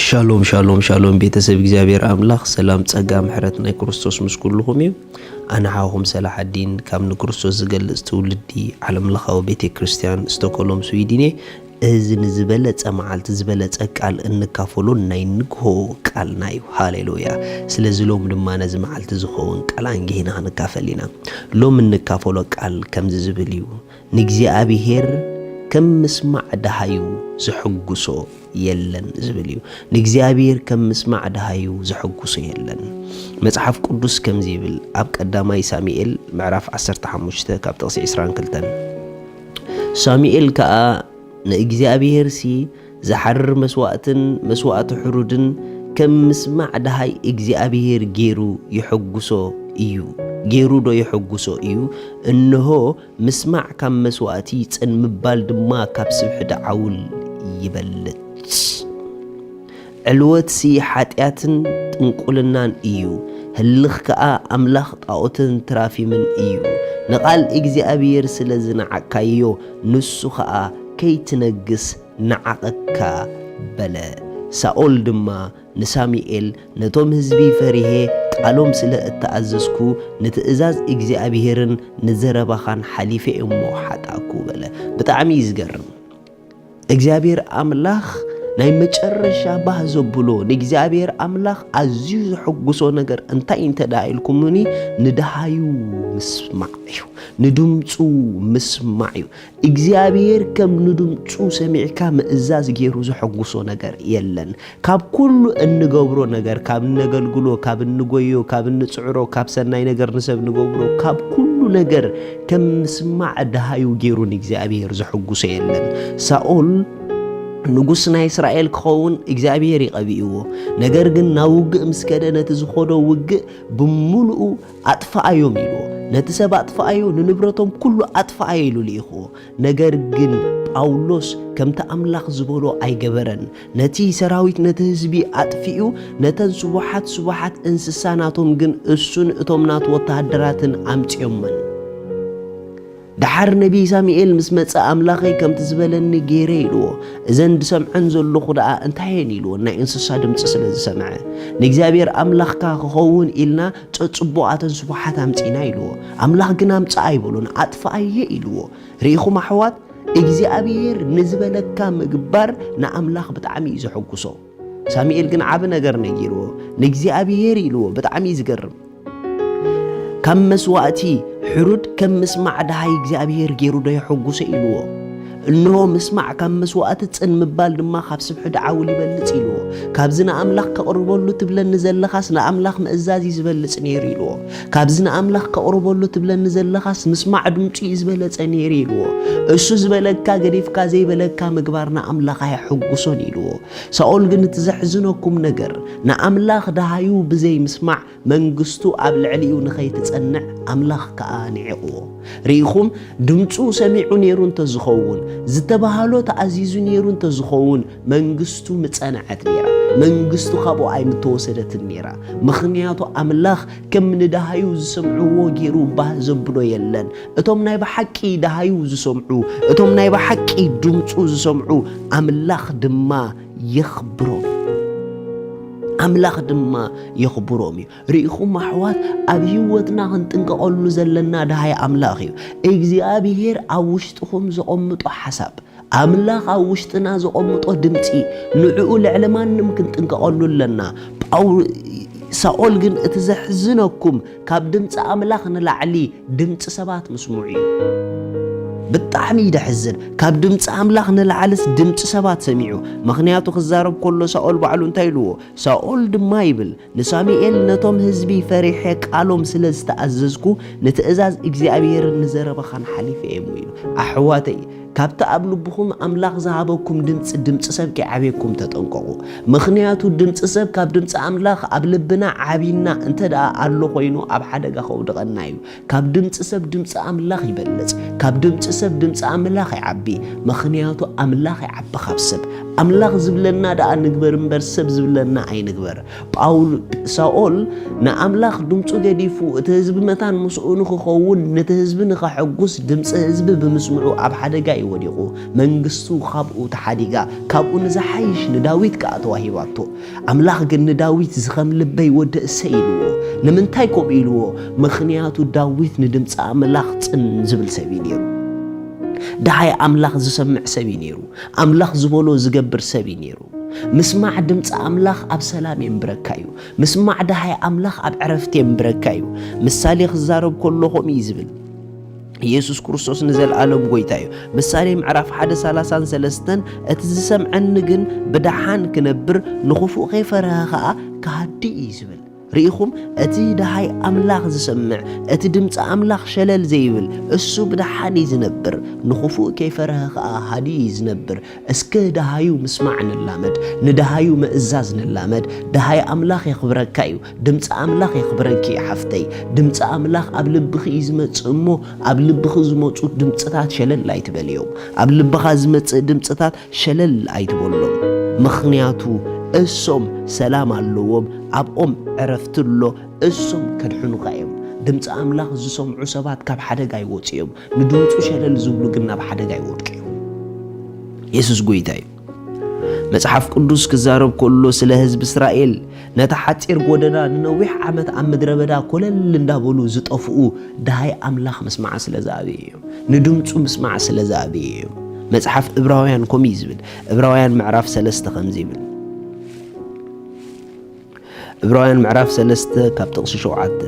ሻሎም ሻሎም ሻሎም፣ ቤተሰብ እግዚኣብሔር ኣምላኽ፣ ሰላም ጸጋ ምሕረት ናይ ክርስቶስ ምስ ኩልኹም እዩ። ኣነ ሓውኹም ሰላሓዲን ካብ ንክርስቶስ ዝገልጽ ትውልዲ ዓለምለኻዊ ቤተ ክርስቲያን ስቶኮሎም ስዊድን እየ። እዚ ንዝበለጸ መዓልቲ ዝበለጸ ቃል እንካፈሎ ናይ ንግሆ ቃልና እዩ። ሃሌሉያ። ስለዚ ሎም ድማ ነዚ መዓልቲ ዝኸውን ቃል ኣንጊህና ክንካፈል ኢና። ሎም እንካፈሎ ቃል ከምዚ ዝብል እዩ። ንእግዚኣብሔር ከም ምስማዕ ደሃዩ ዝሕጉሶ የለን ዝብል እዩ። ንእግዚኣብሔር ከም ምስማዕ ደሃዩ ዝሕጉሶ የለን። መጽሓፍ ቅዱስ ከምዚ ይብል ኣብ ቀዳማይ ሳሙኤል ምዕራፍ ዓሰርተ ሓሙሽተ ካብ ጥቕሲ ዕስራን ክልተን። ሳሙኤል ከኣ ንእግዚኣብሔርሲ ዝሓርር መስዋእትን መስዋእቲ ሕሩድን ከም ምስማዕ ደሃይ እግዚኣብሔር ገይሩ ይሕጉሶ እዩ። ገይሩ ዶ ይሕጉሶ እዩ? እንሆ ምስማዕ ካብ መስዋእቲ፣ ጽን ምባል ድማ ካብ ስብሒ ደዓውል ይበልጽ። ዕልወትሲ ሓጢኣትን ጥንቁልናን እዩ፣ ህልኽ ከኣ ኣምላኽ ጣኦትን ትራፊምን እዩ። ንቓል እግዚኣብሔር ስለ ዝነዓቅካዮ፣ ንሱ ኸኣ ከይትነግስ ነዓቐካ በለ። ሳኦል ድማ ንሳሙኤል፣ ነቶም ህዝቢ ፈሪሄ ቃሎም ስለ እተኣዘዝኩ፣ ንትእዛዝ እግዚኣብሔርን ንዘረባኻን ሓሊፈ እሞ ሓጣእኩ በለ። ብጣዕሚ እዩ ዝገርም። እግዚኣብሔር ኣምላኽ ናይ መጨረሻ ባህ ዘብሎ፣ ንእግዚኣብሔር ኣምላኽ ኣዝዩ ዘሐጉሶ ነገር እንታይ እንተ ደኣ ኢልኩምኒ፣ ንደሃዩ ምስማዕ እዩ፣ ንድምፁ ምስማዕ እዩ። እግዚኣብሔር ከም ንድምፁ ሰሚዕካ ምእዛዝ ገይሩ ዘሐጉሶ ነገር የለን። ካብ ኩሉ እንገብሮ ነገር፣ ካብ እነገልግሎ፣ ካብ እንጎዮ፣ ካብ እንጽዕሮ፣ ካብ ሰናይ ነገር ንሰብ ንገብሮ፣ ካብ ኩሉ ነገር ከም ምስማዕ ደሃዩ ገይሩ ንእግዚኣብሔር ዘሐጉሶ የለን። ሳኦል ንጉስ ናይ እስራኤል ክኸውን እግዚኣብሔር እዩ ቀቢእዎ። ነገር ግን ናብ ውግእ ምስ ከደ ነቲ ዝኸዶ ውግእ ብምሉኡ ኣጥፍኣዮም ኢልዎ። ነቲ ሰብ ኣጥፍኣዮ፣ ንንብረቶም ኩሉ ኣጥፍኣዮ ኢሉ ልኢኽዎ። ነገር ግን ጳውሎስ ከምቲ ኣምላኽ ዝበሎ ኣይገበረን። ነቲ ሰራዊት፣ ነቲ ህዝቢ ኣጥፊኡ፣ ነተን ስቡሓት ስቡሓት እንስሳ ናቶም ግን እሱን እቶም ናቱ ወተሃደራትን ኣምጺኦመን። ደሓር ነቢይ ሳሙኤል ምስ መጸ፣ ኣምላኸይ ከምቲ ዝበለኒ ገይረ ኢልዎ። እዘን ዝሰምዐን ዘለኹ ደኣ እንታይ እየን ኢልዎ፣ ናይ እንስሳ ድምጺ ስለ ዝሰምዐ። ንእግዚኣብሔር ኣምላኽካ ክኸውን ኢልና ጸጽቡቓተን ስቡሓት ኣምጺና ኢልዎ። ኣምላኽ ግን ኣምጽኣ ኣይበሎን፣ ኣጥፍኣየ ኢልዎ። ርኢኹም ኣሕዋት፣ እግዚኣብሔር ንዝበለካ ምግባር ንኣምላኽ ብጣዕሚ እዩ ዘሐጉሶ። ሳሙኤል ግን ዓቢ ነገር ነጊርዎ፣ ንእግዚኣብሔር ኢልዎ። ብጣዕሚ እዩ ዝገርም። ካብ መስዋእቲ ሕሩድ ከም ምስማዕ ደሃይ እግዚኣብሔር ገይሩ ዶ የሐጉሶ ኢልዎ። እንሆ ምስማዕ ካብ መስዋእቲ ጽን ምባል ድማ ካብ ስብሒ ደዓውል ይበልጽ ኢልዎ። ካብዚ ንኣምላኽ ከቕርበሉ ትብለኒ ዘለኻስ ንኣምላኽ ምእዛዝ እዩ ዝበልጽ ነይሩ ኢልዎ። ካብዚ ንኣምላኽ ከቕርበሉ ትብለኒ ዘለኻስ ምስማዕ ድምጹ እዩ ዝበለጸ ነይሩ ኢልዎ። እሱ ዝበለካ ገዲፍካ ዘይበለካ ምግባር ንኣምላኽ ኣየሐጉሶን ኢልዎ። ሳኦል ግን እቲ ዘሕዝነኩም ነገር ንኣምላኽ ደሃዩ ብዘይ ምስማዕ መንግስቱ ኣብ ልዕሊኡ ንኸይትጸንዕ ኣምላኽ ከኣ ንዒቕዎ። ርኢኹም፣ ድምጹ ሰሚዑ ነይሩ እንተዝኸውን፣ ዝተባህሎ ተኣዚዙ ነይሩ እንተዝኸውን፣ መንግስቱ ምጸንዐት ነይራ። መንግስቱ ካብኡ ኣይምተወሰደትን ነይራ። ምኽንያቱ ኣምላኽ ከም ንደሃዩ ዝሰምዕዎ ገይሩ ባህ ዘብሎ የለን። እቶም ናይ ብሓቂ ደሃዩ ዝሰምዑ፣ እቶም ናይ ብሓቂ ድምጹ ዝሰምዑ፣ ኣምላኽ ድማ የኽብሮም። ኣምላኽ ድማ የኽብሮም እዩ። ርኢኹም ኣሕዋት፣ ኣብ ህይወትና ክንጥንቀቐሉ ዘለና ደሃይ ኣምላኽ እዩ። እግዚኣብሔር ኣብ ውሽጥኹም ዘቐምጦ ሓሳብ፣ ኣምላኽ ኣብ ውሽጥና ዘቐምጦ ድምጺ፣ ንዕኡ ልዕሊ ማንም ክንጥንቀቐሉ ኣለና። ጳው-፣ ሳኦል ግን እቲ ዘሕዝነኩም ካብ ድምጺ ኣምላኽ ንላዕሊ ድምጺ ሰባት ምስምዑ እዩ። ብጣዕሚ እዩ ደሕዝን። ካብ ድምጺ ኣምላኽ ንላዕልስ ድምጺ ሰባት ሰሚዑ። ምኽንያቱ ክዛረብ ከሎ ሳኦል ባዕሉ እንታይ ኢልዎ? ሳኦል ድማ ይብል፣ ንሳሙኤል ነቶም ህዝቢ ፈሪሐ ቃሎም ስለ ዝተኣዘዝኩ ንትእዛዝ እግዚኣብሔርን ንዘረባኻን ሓሊፈ እየ እሞ ኢሉ። ኣሕዋተይ፣ ካብቲ ኣብ ልብኹም ኣምላኽ ዝሃበኩም ድምጺ፣ ድምጺ ሰብ ከይዓብየኩም ተጠንቀቑ። ምኽንያቱ ድምጺ ሰብ ካብ ድምጺ ኣምላኽ ኣብ ልብና ዓቢና እንተ ደኣ ኣሎ ኮይኑ ኣብ ሓደጋ ከውድቐና እዩ። ካብ ድምጺ ሰብ ድምጺ ኣምላኽ ይበልጽ። ካብ ድምጺ ሰብ ድምጺ ኣምላኽ ይዓቢ። ምኽንያቱ ኣምላኽ ይዓቢ ካብ ሰብ። ኣምላኽ ዝብለና ደኣ ንግበር እምበር ሰብ ዝብለና ኣይንግበር። ጳውል-፣ ሳኦል ንኣምላኽ ድምጹ ገዲፉ እቲ ህዝቢ መታን ምስኡ ንኽኸውን ነቲ ህዝቢ ንኸሐጉስ ድምጺ ህዝቢ ብምስምዑ ኣብ ሓደጋ እዩ ወዲቑ፣ መንግስቱ ካብኡ ተሓዲጋ፣ ካብኡ ንዝሓይሽ ንዳዊት ከኣ ተዋሂባቶ። ኣምላኽ ግን ንዳዊት እዚ ከም ልበይ ወዲ እሰይ ኢልዎ። ንምንታይ ከምኡ ኢልዎ? ምኽንያቱ ዳዊት ንድምፂ ኣምላኽ ጽን ዝብል ሰብ እዩ ነይሩ። ደሃይ ኣምላኽ ዝሰምዕ ሰብ እዩ ነይሩ። ኣምላኽ ዝበሎ ዝገብር ሰብ እዩ ነይሩ። ምስማዕ ድምፂ ኣምላኽ ኣብ ሰላም የንብረካ እዩ። ምስማዕ ደሃይ ኣምላኽ ኣብ ዕረፍቲ የንብረካ እዩ። ምሳሌ ክዛረብ ከሎ ከምኡ እዩ ዝብል። ኢየሱስ ክርስቶስ ንዘለኣለም ጎይታ እዩ። ምሳሌ ምዕራፍ ሓደ ሰላሳን ሰለስተን፣ እቲ ዝሰምዐኒ ግን ብደሓን ክነብር፣ ንኽፉእ ከይፈርሀ ኸኣ ክሃዲ እዩ ዝብል። ርኢኹም፣ እቲ ደሃይ ኣምላኽ ዝሰምዕ፣ እቲ ድምፂ ኣምላኽ ሸለል ዘይብል፣ እሱ ብደሓን እዩ ዝነብር፣ ንኽፉእ ከይፈርሀ ኸኣ ሃዲ እዩ ዝነብር። እስከ ደሃዩ ምስማዕ ንላመድ፣ ንደሃዩ ምእዛዝ ንላመድ። ደሃይ ኣምላኽ የኽብረካ እዩ። ድምፂ ኣምላኽ የኽብረኪ እዩ ሓፍተይ። ድምፂ ኣምላኽ ኣብ ልብኺ እዩ ዝመፅእ እሞ፣ ኣብ ልብኺ ዝመፁ ድምፅታት ሸለል ኣይትበልዮም። ኣብ ልብኻ ዝመፅእ ድምፅታት ሸለል ኣይትበሎም። ምኽንያቱ እሶም ሰላም ኣለዎም፣ ኣብኦም ዕረፍቲ ኣሎ፣ እሶም ከድሕኑኻ እዮም። ድምፂ ኣምላኽ ዝሰምዑ ሰባት ካብ ሓደጋ ይወፁ እዮም። ንድምፁ ሸለል ዝብሉ ግን ናብ ሓደጋ ይወድቁ እዮም። የሱስ ጎይታ እዩ። መጽሓፍ ቅዱስ ክዛረብ ከሎ ስለ ህዝቢ እስራኤል፣ ነቲ ሓጺር ጎደና ንነዊሕ ዓመት ኣብ ምድረ በዳ ኮለል እንዳበሉ ዝጠፍኡ፣ ደሃይ ኣምላኽ ምስማዕ ስለ ዝኣበዩ እዮም። ንድምፁ ምስማዕ ስለ ዝኣበዩ እዮም። መጽሓፍ ዕብራውያን ከምኡ እዩ ዝብል። ዕብራውያን ምዕራፍ ሰለስተ ከምዚ ይብል። ዕብራውያን ምዕራፍ ሰለስተ ካብ ጥቕሲ ሸውዓተ፣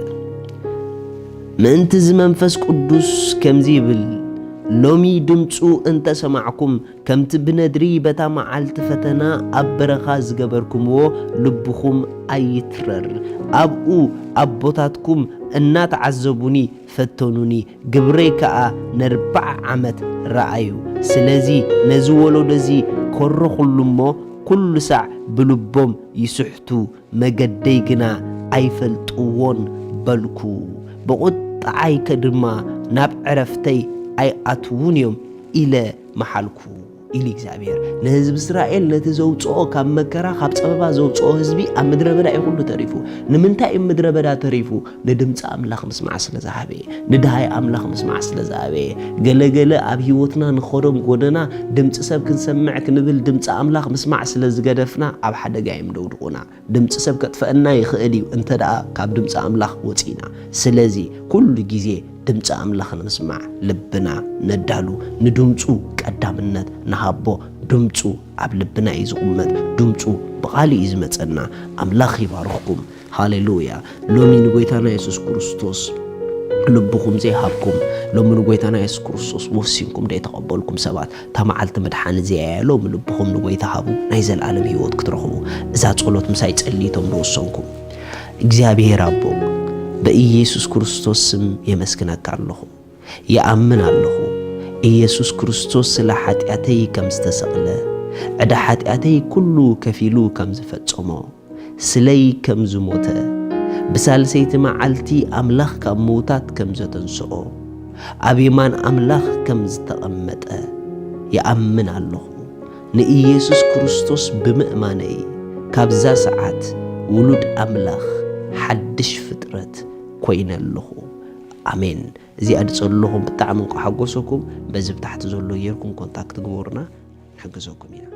ምእንቲ እዚ መንፈስ ቅዱስ ከምዚ ይብል፣ ሎሚ ድምፁ እንተ ሰማዕኩም፣ ከምቲ ብነድሪ በታ መዓልቲ ፈተና ኣብ በረኻ ዝገበርኩምዎ ልብኹም ኣይትረር። ኣብኡ ኣቦታትኩም እናተዓዘቡኒ ፈተኑኒ፣ ግብረይ ከኣ ነርብዓ ዓመት ረኣዩ። ስለዚ ነዚ ወለዶ እዚ ኮርኹሉ እሞ፣ ኩሉ ሳዕ ብልቦም ይስሕቱ፣ መገደይ ግና ኣይፈልጥዎን በልኩ። ብቑጥዓይከ ድማ ናብ ዕረፍተይ ኣይኣትዉን እዮም ኢለ መሓልኩ ኢሉ እግዚኣብሔር። ንህዝቢ እስራኤል ነቲ ዘውፅኦ ካብ መከራ፣ ካብ ፀበባ ዘውፅኦ ህዝቢ ኣብ ምድረ በዳ እዩ ኩሉ ተሪፉ። ንምንታይ እዩ ምድረ በዳ ተሪፉ? ንድምፂ ኣምላኽ ምስማዕ ስለ ዝሃበየ፣ ንድሃይ ኣምላኽ ምስማዕ ስለ ዝኣበየ። ገለገለ ኣብ ህይወትና ንኸዶም ጎደና ድምፂ ሰብ ክንሰምዕ ክንብል ድምፂ ኣምላኽ ምስማዕ ስለ ዝገደፍና ኣብ ሓደጋ እዮም ደውድቑና። ድምፂ ሰብ ከጥፈአና ይኽእል እዩ እንተ ደኣ ካብ ድምፂ ኣምላኽ ወፂና። ስለዚ ኩሉ ግዜ ድምፂ ኣምላኽ ንምስማዕ ልብና ነዳሉ፣ ንድምፁ ቀዳምነት ንሃቦ። ድምፁ ኣብ ልብና እዩ ዝቕመጥ፣ ድምፁ ብቓሉ እዩ ዝመፀና። ኣምላኽ ይባርኽኩም። ሃሌሉያ። ሎሚ ንጎይታና የሱስ ክርስቶስ ልብኹም ዘይሃብኩም፣ ሎሚ ንጎይታና የሱስ ክርስቶስ ወሲንኩም ዘይተቐበልኩም ሰባት፣ እታ መዓልቲ ምድሓን እዚኣ እያ። ሎሚ ልብኹም ንጎይታ ሃቡ፣ ናይ ዘለኣለም ህይወት ክትረኽቡ። እዛ ጸሎት ምሳይ ጸልዩ እቶም ዝወሰንኩም። እግዚኣብሔር ኣቦ፣ ብኢየሱስ ክርስቶስ ስም የመስግነካ ኣለኹ። ይኣምን ኣለኹ፣ ኢየሱስ ክርስቶስ ስለ ሓጢኣተይ ከም ዝተሰቕለ፣ ዕዳ ሓጢኣተይ ኩሉ ከፊሉ ከም ዝፈጸሞ፣ ስለይ ከም ዝሞተ፣ ብሳልሰይቲ መዓልቲ ኣምላኽ ካብ ምዉታት ከም ዘተንስኦ፣ ኣብ የማን ኣምላኽ ከም ዝተቐመጠ ይኣምን ኣለኹ። ንኢየሱስ ክርስቶስ ብምእማነይ፣ ካብዛ ሰዓት ውሉድ ኣምላኽ፣ ሓድሽ ፍጥረት ኮይነ ኣለኹ። ኣሜን። እዚኣ ድጸለኹም ብጣዕሚ እንቋ ሓጎሰኩም። በዚ ብታሕቲ ዘሎ ጌርኩም ኮንታክት ግበሩና፣ ንሕግዘኩም ኢና።